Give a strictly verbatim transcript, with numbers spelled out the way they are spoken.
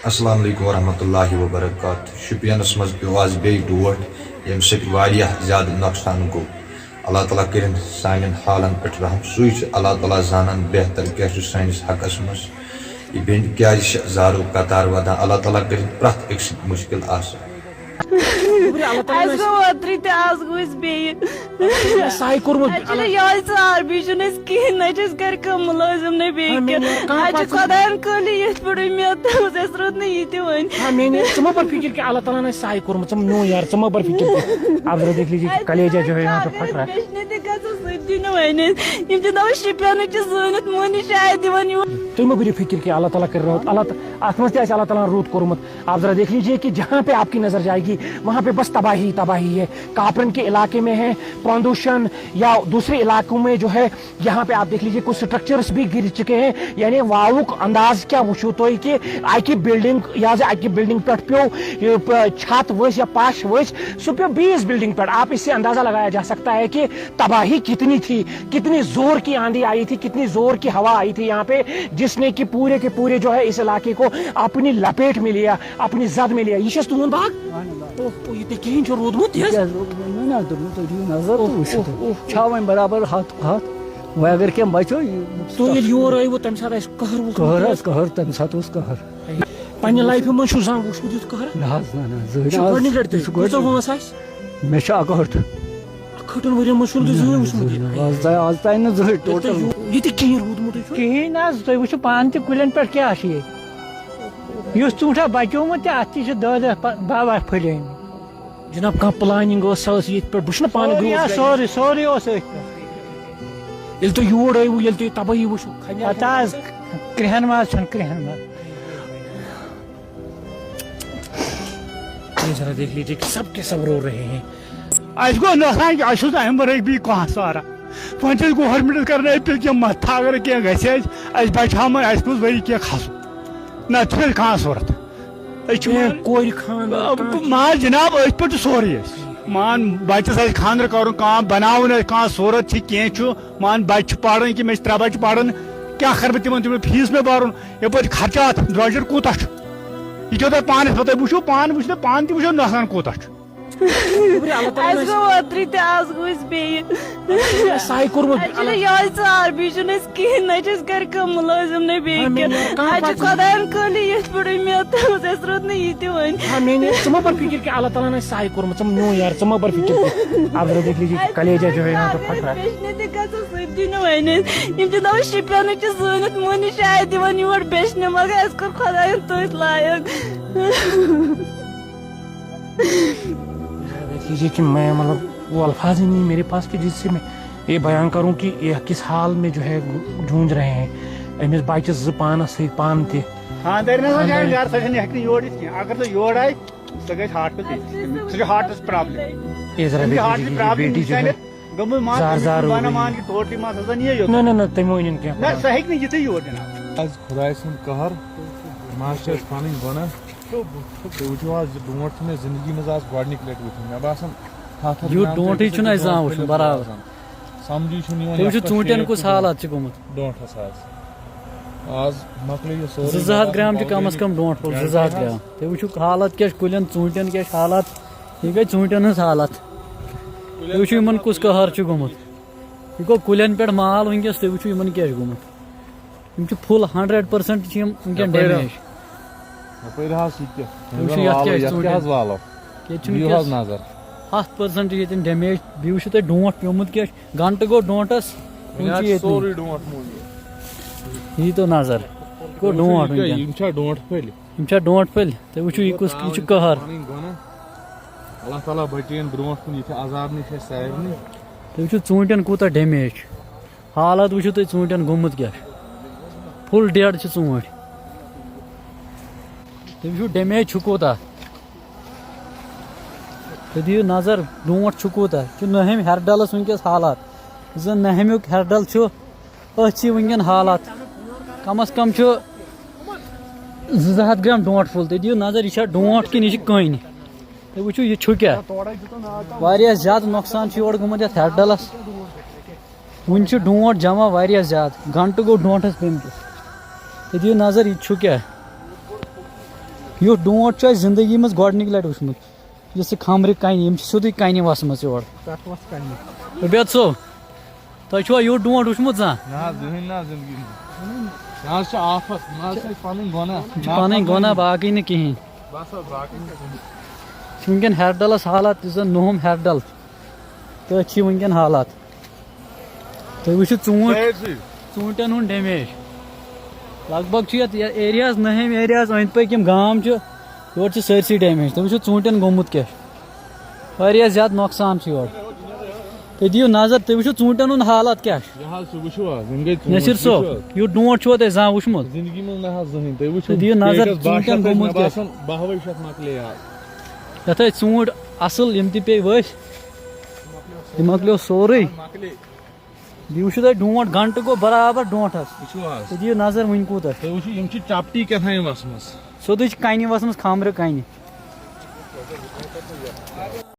السلام علیکم ورحمۃ اللہ وبرکاتہ۔ شوپینس منٛز پیوٚو آز بیٚیہِ ڈوٹھ، ییٚمہِ سۭتۍ واریاہ زیادٕ نۄقصان گوٚو۔ اللہ تعالیٰ کٔرِن سانٮ۪ن حالن پٮ۪ٹھ رحم۔ سُے چھُ اللہ تعالیٰ زانان بہتر کیٛاہ چھُ سٲنِس حقس منٛز۔ یہِ بیٚنہِ کیٛازِ چھِ زارو قطار ودان۔ اللہ تعالیٰ کٔرِن پرٛٮ۪تھ أکۍ سٕنٛدۍ مُشکِل آسان۔ اَسہِ گوٚو اوترٕے تہِ، آز گوٚو اَسہِ بیٚیہِ۔ ساے کوٚرمُت اَسہِ چھُنہٕ یِہوٚے ژار، بیٚیہِ چھُنہٕ اَسہِ کِہیٖنۍ، نہ چھِ أسۍ گرِ کانٛہہ مُلٲزِم، نہ بیٚیہِ ہاں، کینٛہہ۔ مےٚ نیرِ کانٛہہ اَسہِ چھِ پَژھ۔ خۄدایَن کٲلی یِتھ پٲٹھۍ اُمید تھٲومٕژ، اَسہِ روٗد نہٕ یہِ تہِ وۄنۍ۔ ہاں، مےٚ نیرِ، ژٕ مہ بَر فِکِر کہِ اللہ تعالیٰ ہَن آسہِ ساے کوٚرمُت، ژٕ مہ نیو یار، ژٕ مہ بَر فِکِر کہِ۔ آپ ذرا دیکھ لیجیے کہ اَسہِ کلیجہ جو ہے یہاں پہ پھٹ رہا ہے۔ مےٚ چھِ نہٕ گژھان سۭتی نہٕ وۄنۍ۔ یِم چھِ دَپان شُپینٕکۍ چھِ زٲنِتھ مُہنِو شاید یِوان یور۔ تُہۍ مہ بٔرِو فِکِر کہِ اللہ تعالیٰ کَرِ رٲت، اللہ تہٕ اَتھ منٛز تہِ آسہِ اللہ تعالیٰ ہَن روٗد کوٚرمُت۔ آپ ذرا دیکھ لیجیے کہ جہاں پہ آپ کی نظر جائے گی، وہاں پہ بس تباہی ہی تباہی ہے۔ کاپرن کے علاقے میں ہے، پراندوشن یا دوسرے علاقوں میں جو ہے، یہاں پہ آپ دیکھ لیجیے کچھ اسٹرکچرز بھی گر چکے ہیں۔ یعنی واوُک انداز کیا وٕچھِو تُہۍ کہ اَکہِ بلڈنگ، یہِ حظ اَکہِ بلڈنگ پٮ۪ٹھ پیوٚو، یہِ پ-، چھت ؤسۍ یا پش ؤسۍ، سُہ پیوٚو بیٚیِس بلڈنگ پٮ۪ٹھ۔ آپ اس سے اندازہ لگایا جا سکتا ہے کہ تباہی کتنی تھی، کتنی زور کی آندھی آئی تھی، کتنی زور کی ہوا آئی تھی یہاں پہ، جس نے کہ پورے کے پورے جو ہے اس علاقے کو اپنی لپیٹ میں لیا، اپنی زد میں لیا۔ یہ چھس تُہُنٛد باغ؟ اہن حظ، آ۔ اوہ، اوہ، یہِ تہِ کِہیٖنۍ چھُ روٗدمُت، یہِ حظ؟ کیٛاہ حظ روٗدمُت؟ نہ، نہ، دوٚپمُ تُہۍ دِیِو نظر اوہ، تہٕ وٕچھِو اوہ، تُہۍ۔ اوہ۔ چھا وۄنۍ برابر ہَتھ، ہَتھ؟ وۄنۍ اگر کینٛہہ بچو، یہِ تُہۍ ییٚلہِ یور آیوٕ، تَمہِ ساتہٕ آسہِ قہر ووٚتھمُت، قہر یہِ حظ، حظ؟ قہر، تَمہِ ساتہٕ اوس قہر۔ پننہِ لایفہِ منٛز چھُو زانٛہہ وُچھمُت یُتھ قہر؟ نہ حظ، نہ، نہ، زٕہٕنۍ یہِ چھُ نہ حظ۔ گۄڈٕنِچ لٹہِ تۄہہِ۔ یہِ چھُ کۭژاہ گۄڈٕنِچ۔ وٲنٛس آسہِ؟ مےٚ چھُ اَکہٲٹھ۔ اَکہٲٹھن ؤرین منٛز چھُو نہٕ تُہۍ زٕہٕنۍ وُچھمُت یہِ؟ آز تام، آز تام نہٕ زٕہٕنۍ، ییٚلہِ تۄہہِ ٹوٹل۔ یہِ-، یہِ تہِ کِہیٖنۍ روٗدمُتٕے چھُ؟ کِہیٖنۍ نہ حظ، تُہۍ وٕچھِو پانہٕ تہِ کُلٮ۪ن پٮ۪ٹھ کیٛاہ چھُ ییٚتہِ۔ یُس ژوٗنٛٹھا بچیومُت تہِ، اَتھ تہِ چھِ دَہ دَہ پہ-، باہ باہ پھٔلۍ آمٕتۍ۔ جناب، کانٛہہ پلاننگ ٲس، سۄ ٲس ییٚتہِ پٮ۪ٹھ، بہٕ چھُس نہ پانہٕ سورُے، گوٚمُت آ، گرِ۔ سورُے، سورُے اوس أتھۍ پٮ۪ٹھ۔ ییٚلہِ تُہۍ یور ٲیوٕ، ییٚلہِ تُہۍ تبٲہی وٕچھو، خۄداے پتہٕ حظ کرٛہن منٛز چھُنہٕ کرٛہن منٛز۔ یہ ذرا دیکھ لیجیے کہ سب کے سب رو رہے ہیں۔ اَسہِ گوٚو نۄقصان کہِ اَسہِ اوس اَمہِ ورٲے بیٚیہِ کانٛہہ سہارا۔ وۄنۍ چھِ أسۍ گورمنٹس کران اپیل کہِ متھا اگر کینٛہہ گژھِ اَسہِ، اَسہِ بچاوان اَسہِ منٛز ؤری کینٛہہ کھسُن۔ نتہٕ چھُنہٕ اَسہِ کانٛہہ صوٗرت۔ أسۍ چھِ کینٛہہ مان-، کورِ خانٛدر، آ، کانٛہہ چیٖز۔ مان جناب، أتھۍ پٮ۪ٹھ چھُ سورُے اَسہِ۔ مان بچس آسہِ خانٛدر کرُن، کانٛہہ بناوُن آسہِ، کانٛہہ صوٗرت چھِ، کینٛہہ چھُ، مان بچہِ چھِ پران کہِ مےٚ چھِ ترٛےٚ بچہِ پران، کیٛاہ کرٕ بہٕ تِمن، تِمن فیٖس مےٚ برُن، یپٲرۍ خرچات درٛۄجر کوٗتاہ چھُ، یہِ چھو تۄہہِ پانس پتہ، وٕچھِو پانہٕ، وٕچھِو تُہۍ پانہٕ تہِ وٕچھِو نۄقصان کوٗتاہ چھُ۔ اَسہِ گوٚو اوترٕ تہِ، آز گوٚو أسۍ بیٚیہِ۔ ساے کوٚرمُت۔ اَسہِ چھُنہٕ یِہوٚے ژار، بیٚیہِ چھُنہٕ أسۍ کِہیٖنۍ، نہ چھِ أسۍ گرِ کانٛہہ مُلٲزِم، نہ بیٚیہِ ہاں، مےٚ کینٛہہ۔ نیرِ کانٛہہ اَسہِ چھِ پَژھ۔ خۄدایَن کٲلی یِتھ پٲٹھۍ اُمید تھٲومٕژ، اَسہِ روٗد نہٕ یہِ تہِ وۄنۍ۔ ہاں، مےٚ نیرِ، ژٕ مہ بَر فِکِر کہِ اللہ تعالیٰ ہَن آسہِ ساے کوٚرمُت، ژٕ مہ نیو یار، ژٕ مہ بَر فِکِر کہِ آپ ذرا دیکھ لیجیے کہ کلیجہ جو ہے یہاں پہ پھٹ رہا ہے۔ بیٚچھنہِ تہِ گژھو سۭتی نہٕ وۄنۍ أسۍ۔ یِم چھِ دَپان شُپینٕکۍ چھِ زٲنِتھ مُہنِو شاید یِوان یور بیٚچھنہِ، مگر اَسہِ کوٚر خۄدایَن تٔتھۍ لایق۔ دیکھ لیجیے کہ میں، مطلب، وہ الفاظ ہی نہیں میرے پاس کہ جس سے میں یہ بیان کروں کہ یہ کس حال میں جو ہے جونج رہے ہیں۔ أمِس بچس زٕ پانس سۭتۍ، پانہٕ تہِ۔ خاندارِنۍ ہسا چھِ اَمہِ گرٕ، سۄ چھَنہٕ ہٮ۪کان یور یِتھ کینٛہہ۔ اگر سۄ یور آیہِ، سۄ گژھِ ہارٹس، سۄ چھِ ہارٹس پرابلم۔ یہ ذرا تٔمِس چھِ دیکھ ہارٹس لیجیے کہ یہ پرابلم، بیٹی جو ہے گٔمٕژ مان زار زار رو ونان رہی مان ہے۔ کہِ ٹوٹلی مان سا زن یہِ یوت۔ نہ، نہ، نہ، تٔمۍ ؤنِن کینٛہہ۔ نہ، سۄ ہیٚکہِ نہٕ یِتھٕے یور جناب۔ آز خۄداے سُنٛد قہر، مان چھِ أسۍ پنٕنۍ گۄناہ۔ تُہۍ وٕچھِو آز، یہِ ڈونٛٹھ چھُ مےٚ زندگی منٛز آز گۄڈٕنِکۍ لٹہِ وٕچھمُت۔ مےٚ باسان، ہتھ ہتھ یُتھ گرام ڈونٛٹھٕے تہِ چھُنہٕ اَسہِ زانٛہہ وٕچھمُت برابر۔ سمجھی چھُنہٕ یِوان، تُہۍ وٕچھِو یتھ پٮ۪ٹھ ژوٗنٛٹھٮ۪ن شیخ کُس چھُ حالات چھِ گوٚمُت۔ ڈونٛٹھس آز۔ آز مۄکلے یہِ سورُے زٕ زٕ ہتھ مطلب گرام چھِ کم از کم ڈونٛٹھ پھوٚل، زٕ زٕ ہتھ گرام۔ تُہۍ وٕچھِو حالت کیٛاہ چھِ کُلٮ۪ن، ژوٗنٛٹھٮ۪ن کیٛاہ چھِ حالات۔ یہِ گٔے ژوٗنٛٹھٮ۪ن ہٕنٛز حالت۔ تُہۍ وٕچھِو یِمن کُس قہر چھُ گوٚمُت۔ یہِ گوٚو کُلٮ۪ن پٮ۪ٹھ مال وٕنکیٚس، تُہۍ وٕچھِو یِمن کیٛاہ چھُ گوٚمُت۔ یِم چھِ فُل ہنڈریڈ پٔرسنٹ چھِ یِم وٕنکیٚن یپٲرۍ ڈیمیج۔ یپٲرۍ حظ یہِ تہِ۔ تُہۍ وٕچھِو یتھ کیٛاہ چھِ یتھ کیٛاہ حظ ژوٗنٛٹھٮ۪ن۔ والو؟ ییٚتہِ چھُ دِیِو حظ وٕنکیٚس نظر۔ ہتھ پٔرسنٹ چھِ ییٚتٮ۪ن ڈیمیج۔ بیٚیہِ وٕچھِو تُہۍ ڈونٛٹھ پیوٚمُت کیٛاہ چھُ۔ گنٹہٕ گوٚو ڈونٛٹھس، وٕنہِ وٕنہِ حظ چھُ چھُ ییٚتہِ سورُے ڈونٛٹھ موٗدمُت۔ یی تو نظر۔ گوٚو ڈونٛٹھ یہِ کیٛاہ، وٕنکیٚن۔ یِم چھا ڈونٛٹھ پھٔلۍ؟ یِم چھا ڈونٛٹھ پھٔلۍ؟ تُہۍ وٕچھِو یہِ کُس، یہِ چھُ قہر۔ پَنٕنۍ گۄناہ۔ اللہ تعالیٰ بچٲیِن برونٛٹھ کُن یِتھِ عذاب نِش اَسہِ سارنٕے۔ تُہۍ وٕچھِو ژوٗنٛٹھٮ۪ن کوٗتاہ ڈیمیج چھُ۔ حالات وٕچھِو تُہۍ ژوٗنٛٹھٮ۪ن گوٚمُت کیٛاہ چھُ۔ فُل ڈٮ۪ڈ چھِ ژوٗنٛٹھۍ۔ تُہۍ وٕچھِو ڈیمیج چھُ کوٗتاہ۔ تُہۍ دِیِو نظر، ڈونٛٹھ چھُ کوٗتاہ۔ چھُ نٔہِم ہٮ۪رڈَلَس وٕنکیٚس حالات۔ یُس زَن نٔہِمیُک ہٮ۪رڈَل چھُ، أتھۍ چھِ وٕنکیٚن حالات۔ کم از کم چھُ زٕ زٕ ہَتھ گرٛام ڈونٛٹھ پھوٚل۔ تُہۍ دِیِو نظر، یہِ چھا ڈونٛٹھ کِنہٕ یہِ چھِ کٔنۍ؟ تُہۍ وٕچھِو، یہِ چھُ کیٛاہ۔ واریاہ زیادٕ نۄقصان چھُ یورٕ گوٚمُت یَتھ ہٮ۪رڈَلَس۔ وٕنہِ چھُ ڈونٛٹھ جمع واریاہ زیادٕ۔ گھنٹہٕ گوٚو ڈونٛٹھَس پیٚمتِس۔ تُہۍ دِیِو نظر، یہِ تہِ چھُ کیٛاہ۔ یُتھ ڈونٛٹھ چھُ اَسہِ زِندگی منٛز گۄڈٕنِکۍ لَٹہِ وٕچھمُت، یُس یہِ کھمرِ کَنہِ، یِم چھِ سیوٚدُے کَنہِ وَسمَژٕ یورٕ۔ کَتھ وَس کَنہِ؟ عُبید صٲب، تۄہہِ چھُوا یُتھ ڈونٛٹھ وٕچھمُت زانٛہہ؟ نہ حظ، زٕہٕنۍ نہ زِندگی منٛز۔ یہِ حظ چھِ آفت، یہِ نہ حظ چھِ اَسہِ پَنٕنۍ گۄناہ۔ یہِ چھِ پَنٕنۍ گۄناہ، باقٕے نہٕ کِہیٖنۍ۔ بَس حظ، باقٕے نہٕ کِہیٖنۍ۔ یہِ چھُ وٕنکٮ۪ن ہٮ۪رڈَلَس حالات، یُس زَن نُہُم ہٮ۪رڈَل، تٔتھۍ چھِ وٕنکٮ۪ن حالات۔ تُہۍ وٕچھِو ژوٗنٛٹھۍ، سٲرسٕے۔ ژوٗنٛٹھٮ۪ن ہُنٛد ڈیمیج۔ لگ بگ چھُ یَتھ، یَتھ ایریاہَس، نٔہِم ایریاہَس أنٛدۍ پٔکۍ یِم گام چھِ، یورٕ چھِ سٲرسٕے ڈیمیج۔ تُہۍ وٕچھِو ژوٗنٛٹھٮ۪ن گوٚمُت کیٛاہ چھُ۔ واریاہ زیادٕ نۄقصان چھُ یورٕ۔ تُہۍ دِیِو نظر، تُہۍ وٕچھِو ژوٗنٛٹھٮ۪ن ہُنٛد حالات کیٛاہ چھُ۔ یہِ حظ چھُ، وٕچھِو حظ، یِم گٔے ژوٗنٛٹھۍ، نصیٖر صٲب، وٕچھِو حظ۔ یُتھ ڈونٛٹھ چھُوا تۄہہِ زانٛہہ وٕچھمُت؟ زِندگی منٛز نہ حظ زٕہٕنۍ۔ تُہۍ وٕچھِو، تُہۍ دِیِو نظر، پیٹٮ۪س باہ ژوٗنٛٹھٮ۪ن شیٚتھ ٲسۍ، گوٚمُت مےٚ کیٛاہ چھُ۔ باسان، باہ وَے شیٚتھ مۄکلے آز۔ یَتھ ٲسۍ ژوٗنٛٹھۍ اَصٕل، یِم تہِ پیٚیہِ ؤسۍ، یہِ مۄکلیو سورُے۔ یہِ وٕچھِو تُہۍ ڈونٛٹھ، گنٹہٕ گوٚو برابر ڈونٛٹھس۔ وٕچھِو حظ۔ تُہۍ دِیِو نظر وٕنہِ کوٗتاہ۔ تُہۍ وٕچھِو، یِم چھِ چپٹی کیٛاہ تام وَسمَژ۔ سیوٚدُے چھِ کَنہِ وَسمَژ، کھامرٕ کَنہِ۔